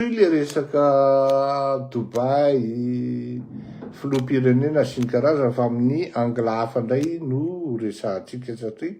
Mitohy le resaka Dubaï, filoham-pirenena sy ny karazany fa amin'ny angle hafa indray no resahantsika satria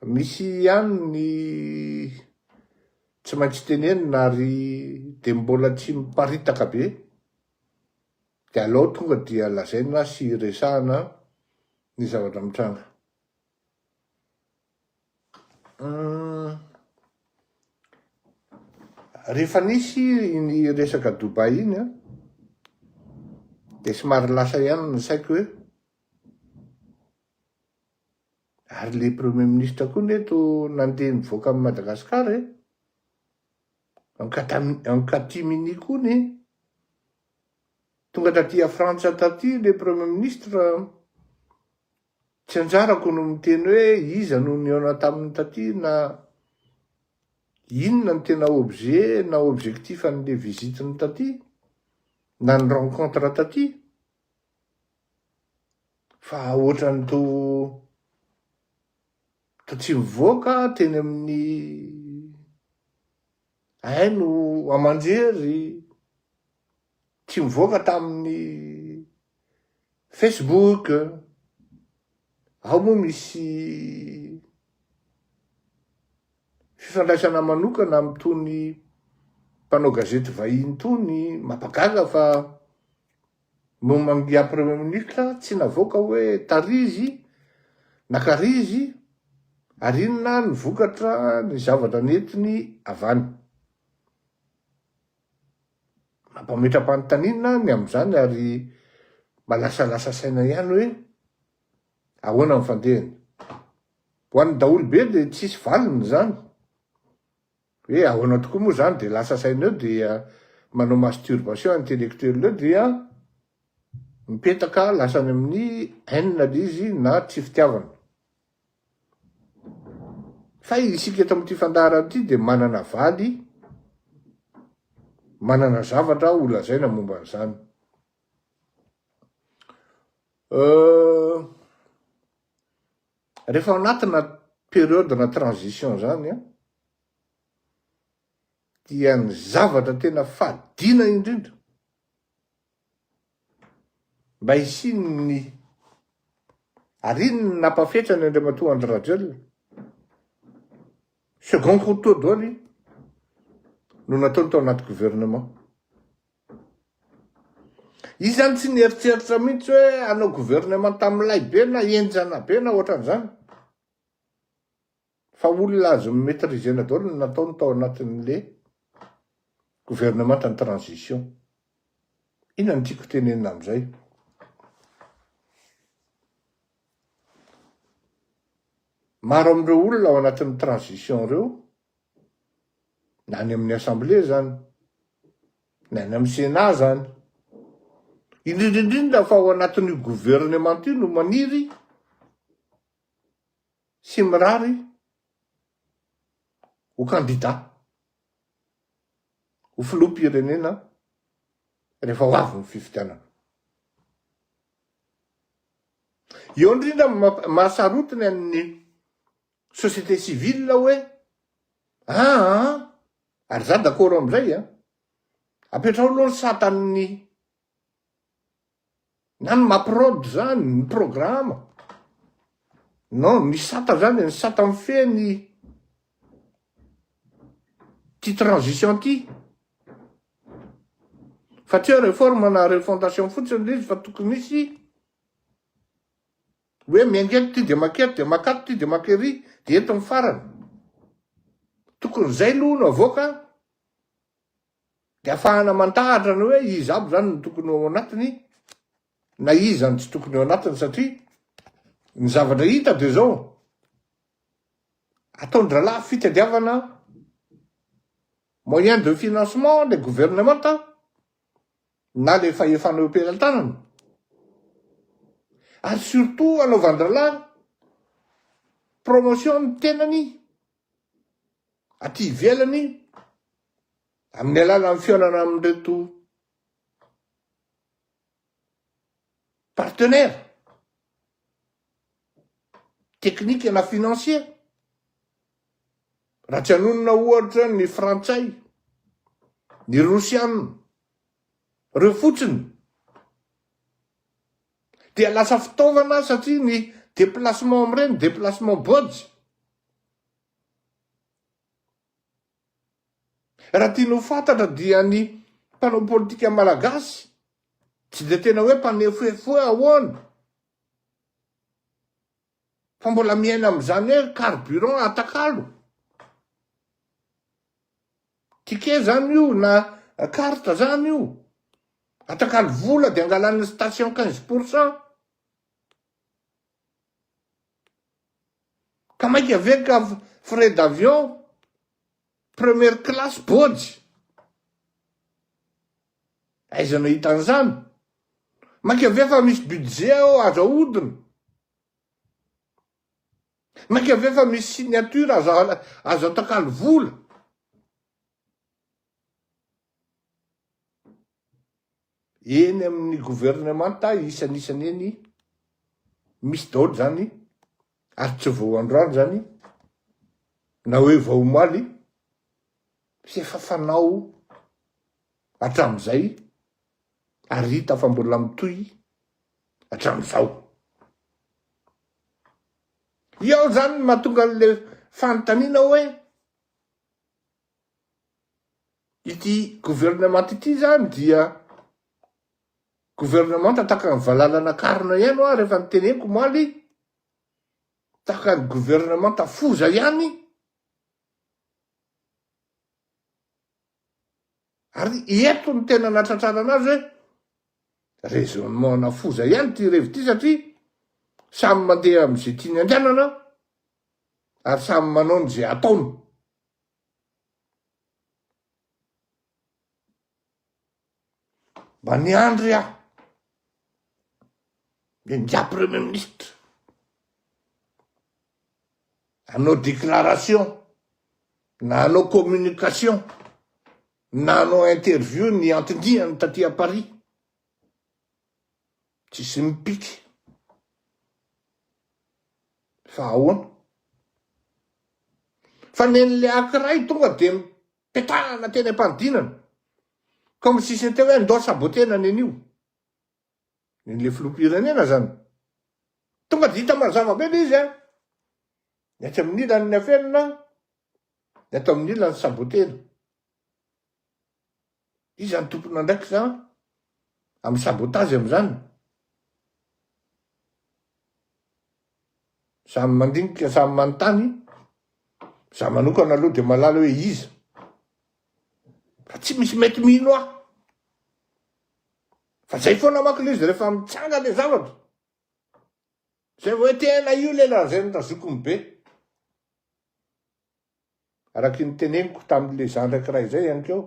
misy ihany ny tsy maintsy tenenina ary dia mbola tsy miparitaka be dia alao tonga dia lazaina sy resahana ny zavatra mitranga. Rehefa nisy iny resaka Dubaï iny an, dia somary lasa ihany ny saiko hoe, ary le premier ministre koa ne to nandeha nivoaka an'i Madagascar e, en catimini koa ne, tonga taty a Frantsa taty le premier ministre, Tsy anjarako no miteny hoe iza no nihaona taminy taty na inona no tena objet na objectif an'le visite-ny taty na ny rencontre taty fa ohatran'ny toa toa tsy mivoaka teny amin'ny haino aman-jery, tsy mivoaka tamin'ny Facebook, ao moa misy fifandraisana manokana amin'itony mpanao gazety vahiny itony, mampagaga fa momba an'ingahy Premier Ministre tsy navoaka hoe tarizy na karizy ary inona ny vokatra ny zavatra nentiny avy any. Mampametra-panontaniana ny amin'izany ary mba lasalasa saina ihany hoe ahoana ny fandehany. Ho an'ny daholobe dia tsisy valiny izany hoe ahoana tokoa moa izany dia lasa saina eo dia manao masturbation intellectuelle eo dia mipetaka lasa any amin'ny haine le izy na tsy fitiavana. Fa isika eto amin'ity fandaharana ity dia manana valy, manana zavatra ho lazaina momba an'izany. Euh, rehefa ao anatina période na transition zany an, dia ny zavatra tena fadiana indrindra Mba hisian'ny ary iny ny nampafetra ny Andriamatoa Andry Rajoelina. Second couteau daholo iny no nataony tao anaty gouvernement. Izy zany tsy nieritreritra mihitsy hoe hanao gouvernement tamin'ilay be na henjana be na ohatran'izany. Fa olona azo mi-maitriser-na daholo no nataony tao anatin'le gouvernement tany transition. Inona no tiako tenenina amin'izay? Maro amin'ireo olona ao anatin'ny transition ireo, na any amin'ny assemblée zany, na any amin'ny sénat zany, indrindra indrindra fa ao anatin'io gouvernement io no maniry sy mirary ho kandida ho filoham-pirenena rehefa ho avy ny fifidianana. Eo indrindra mahasarotiny an'ny société civile hoe aa ary za d'accord amizay a, apetraho aloha ny satan'ny Na ny maprod zany, ny programa. Non, ny sata zany, ny sata mifehy ny ty transition ty. Fa tsy hoe réforme na refondation fotsiny le izy fa tokony hisy hoe miainga eto ty de maketo de makato ty de makery de eto ny farany. Tokony zay aloha no avoaka Dia afahana mandahatra ny hoe iza aby zany no tokony ho ao anatiny na iza no tsy tokony ao anatiny satria ny zavatra hita dia zao, ataon-drahalahy fitadiavana moyen de financement le gouvernemanta na le fahefana eo am-pelatanana ary surtout anaovan-drahalahy promotion ny tenany aty ivelany amin'ny alalan'ny fihaonana amin'ireto partenaires technique na financier. Raha tsy hanonona ohatra ny frantsay, ny Rosiana, reo fotsiny dia lasa fitaovana satria ny déplacement amin'ireny déplacement bôjy. Raha tiana ho fantatra dia ny mpanao politika malagasy tsy dia tena hoe mpanefoefo hoe ahoana fa mbola miaina amin'izany hoe carburant atakalo. Ticket zany io na carte zany io. Atakalo vola dia angalan'ny station 15%. Ka maika ve ka frais d'avion première classe bôjy? Aiza no ahita an'izany? Maika ve fa misy budget ao azo ahodina? Maika ve fa misy signature azo azo atakalo vola? Eny amin'ny governemanta isanisany eny misy daholo zany ary tsy vao androany zany na hoe vao omaly fa efa fanao hatramin'izay ary hita fa mbola mitohy hatramin'izao. Eo zany no mahatonga an'le fanontaniana hoe Ity gouvernement ity zany dia gouvernement tahaka ny valala nakarina ihany hoa rehefa niteneniko omaly, tahaka ny gouvernement foza ihany, ary eto no tena natratrarana azy hoe raisonnement na foza ihany ity revy ity satria samy mandeha am'izay tiany andehanana ary samy manao ny ze ataony. Mba niandry aho de ingahy premier ministre hanao déclaration na hanao communication na hanao interview ny anton-diany taty à Paris. Tsisy mipiky. Fa ahoana? Fa nen'le ankiray tonga de mipetahana teny am-panidinana. Comme si c'était hoe ndao sabotena nen'io. Nen'le filoham-pirenena zany. Tonga de hita mazava be le izy an. Ny atsy amin'ny ilany ny afenina, ny ato amin'ny ilany sabotena. Iza no tompon'andraikitra amin'ny sabotage amin'izany? Samy mandinika, samy manontany. Za manokana aloha dia mahalala hoe iza. Fa tsy misy mety mino ahy. Fa zay foana manko le izy rehefa mitsanga le zavatra. Zay vao hoe tena io le lazain'ny razokiny be. Araky ny teneniko tamin'le zandriko iray zay ihany keo,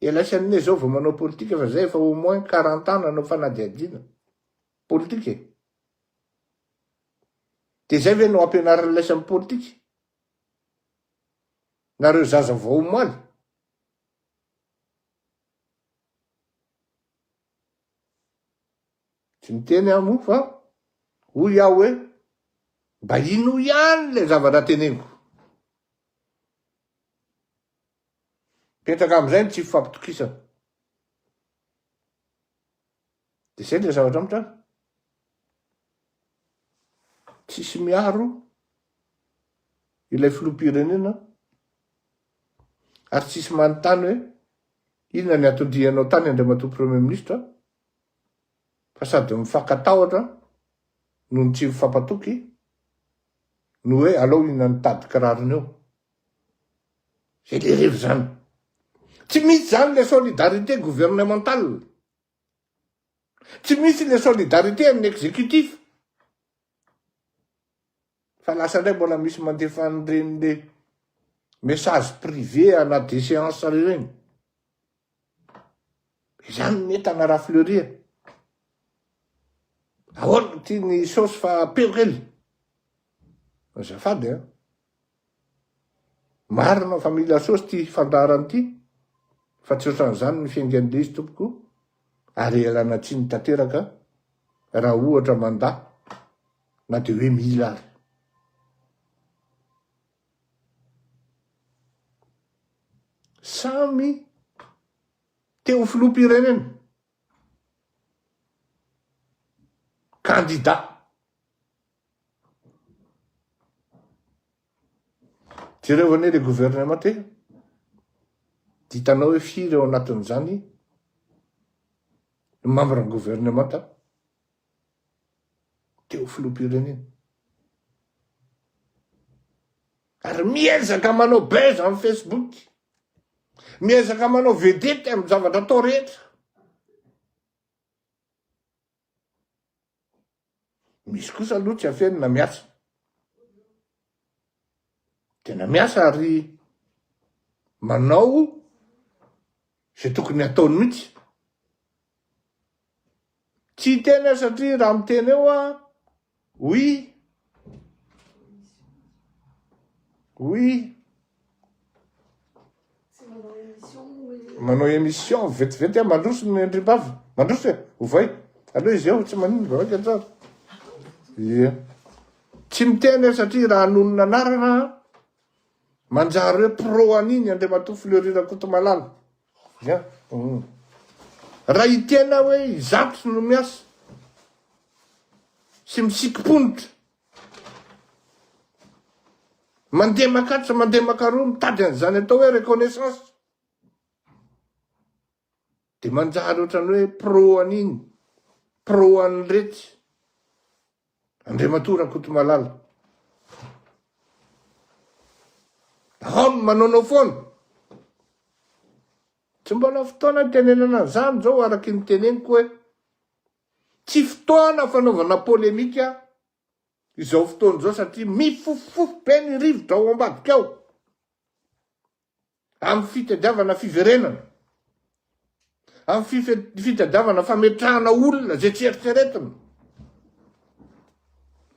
elaisany anie zao vao manao politika fa zay efa au moins 40 ans nanao fanadihadiana politika e. De zay ve no ampianarin'laisany politika? Nareo zaza vao omaly? Tsy miteny aho moa fa hoy aho hoe mba inoy ihany ilay zavatra teneniko. Mipetraka amin'izay ny tsy fifampitokisana. Dia izay ilay zavatra mitranga. Tsisy miaro ilay filoham-pirenena ary tsisy manontany hoe inona ny anton-dianao tany Andriamatoa Premier Ministre fa sady mifankatahotra no ny tsy mifampatoky no hoe alao inona ny tady kirarony eo. Zay le revy zany. Tsy misy zany le solidarité gouvernementale. Tsy misy le solidarité amin'ny exécutif. Fa lasa indray mbola misy mandefa an'ireny le message privé ana déchéance ireny. Izany ny entana Rafleury a. Ahoana ty ny saosy fa peo kely. Azafady a. Marina fa mila saosy ty fandaharana ty fa tsy ohatran'izany ny fiaingan'le izy tompoko ary ialana tsiny tanteraka raha ohatra mandà na de hoe mila ary. Samy te ho filoham-pirenena. Candidat. Jereo anie le gouvernement e. Dia hitanao hoe firy ao anatin'izany ny membre ny gouvernement te ho filoham-pirenena. Ary miezaka manao buzz amin'ny Facebook. Miezaka manao vedette amin'ny zavatra atao rehetra. Misy kosa aloha tsy afenina miasa. Tena miasa ary manao izay tokony hataony mihitsy. Tsy hiteny aho satria raha miteny eo aho, oui, oui, manao émission vetivety aho, mandroso ny andriambavy, mandroso e, ovay, aleo izy eo, tsy maninona, vao mainka tsara. Ie. Tsy miteny aho satria raha hanonona anarana aho, manjary hoe pro an'iny Andriamatoa Fleury Rakotomalala. Ya. Raha hiteny aho hoe izato no miasa sy misikim-ponitra, mandeha makatsa, mandeha makaroa, mitady an'izany atao hoe reconnaissance, dia manjary ohatran'ny hoe pro an'iny, pro an'iretsy. Andriamatoa Rakotomalala. Ao ny manaonao foana. Tsy mbola fotoana itenenana an'izany izao araky ny teneniko hoe tsy fotoana fanaovana polemika izao fotoana izao satria mifofofofo be ny rivotra ao ambadika ao. Amin'ny fitadiavana fiverenana, amin'ny fitadiavana fametrahana olona izay tsy eritreretina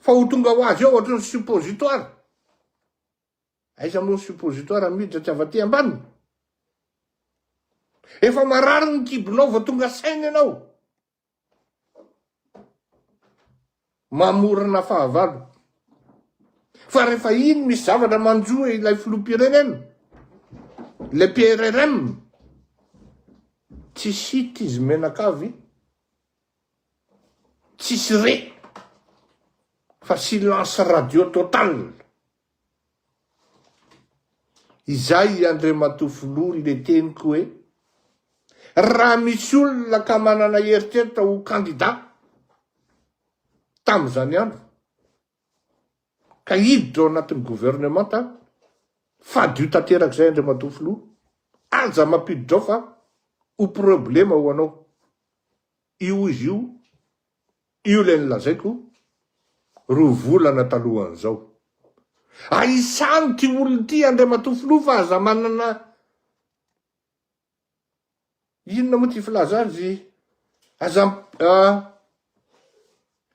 fa ho tonga ho azy eo ohatry ny suppositoire. Aiza moa ny suppositoire miditra tsy avy aty ambany? Efa marary ny kibonao vao tonga saina ianao. Mamorona fahavalo. Fa rehefa iny misy zavatra manjo ilay filoham-pirenena, ilay PRRM, tsisy hita izy menakavy, tsisy re, fa silence radio total. Izay Andriamatoa Filoha le teniko hoe raha misy olona ka manana eritreritra ho candidat tamin'izany andro ka hiditra ao anatin'ny gouvernemanta, fadio tanteraka izay Andriamatoa Filoha, aza mampiditra ao fa ho problema ho anao. Io izy io Io ilay nolazaiko roa volana talohan'izao. Ahisano ity olona ity Andriamatoa Filoha fa aza manana inona moa ity filaza azy aza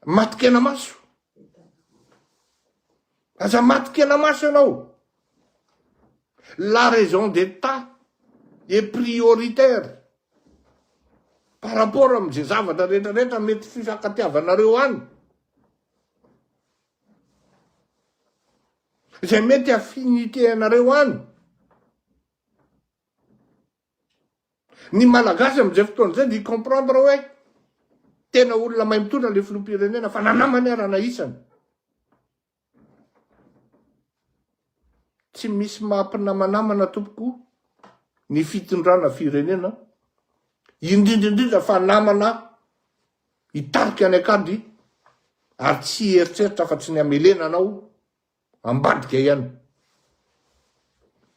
maty kenamaso. Aza maty kenamaso ianao. La raison d'Etat est prioritaire par rapport amin'izay zavatra rehetra rehetra mety fifankatiavanareo any. Izay mety affinité anareo any. Ny Malagasy amin'izay fotoana izay dia comprendre hoe tena olona mahay mitondra le filoham-pirenena fa na namany ara na isany. Tsy misy maha-mpinamanamana tompoko ny fitondrana firenena, indrindra indrindra fa namana hitarika any an-kady ary tsy hieritreritra afa-tsy ny hamelena anao ambadika ihany.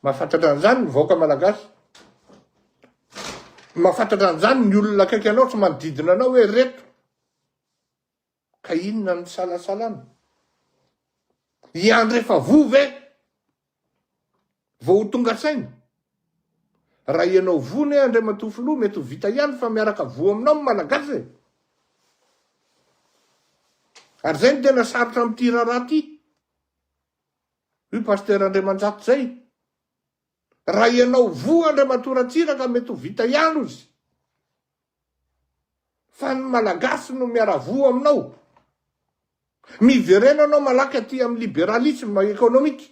Mahafantatra an'izany ny vahoaka malagasy. Mahafantatra an'izany ny olona akaiky anao sy manodidina anao hoe reto. Ka inona no nisalasalana? Hiandry efa voa ve vao ho tonga saina? Raha ianao voa ne Andriamatoa Filoha mety ho vita ihany fa miaraka voa aminao ny Malagasy e! Ary zay no tena sarotra amin'ity raharaha ity. Hoy Pasteur Andriamanjato zay. Raha ianao voa Andriamatoa Ratsiraka mety ho vita ihany ozy. Fa ny Malagasy no miara-voa aminao. Miverena anao malaky aty amin'ny liberalisme économique.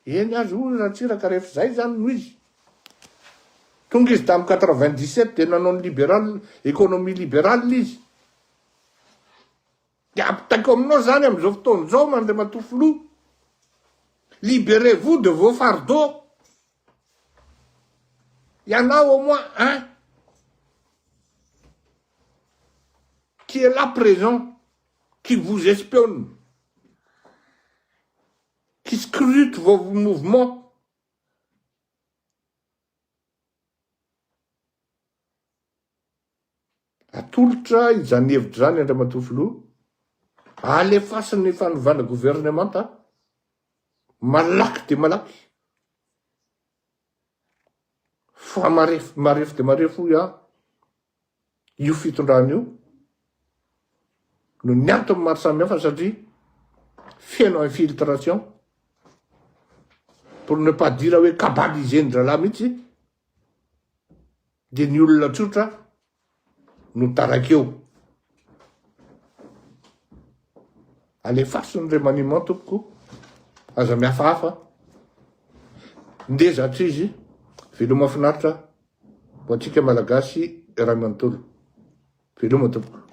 Eny azy hoy Ratsiraka rehefa izay izany no izy. Tonga izy tamin'ny 97 dia nanao ny liberal, économie libérale izy. Dia ampitaiko aminao izany amin'izao fotoana izao Andriamatoa Filoha, liberez-vous de vos fardeaux. Il y en a au moins un qui est là présent, qui vous espionne, qui scrute vos mouvements. Atolotra izany hevitra izany Andriamatoa Filoha, alefaso ny fanovana governemanta malaky dia malaky fa marefo marefo dia marefo hoy aho io fitondrana io noho ny antony maro samihafa satria feno infiltration pour ne pas dire hoe cabaliser-ndralahy mihitsy dia ny olona tsotra no taraiky eo. Alefaso ny remaniement tompoko, aza mihafahafa, ndeha zatra izy, veloma finaritra ho antsika Malagasy iray manontolo. Veloma tompoko.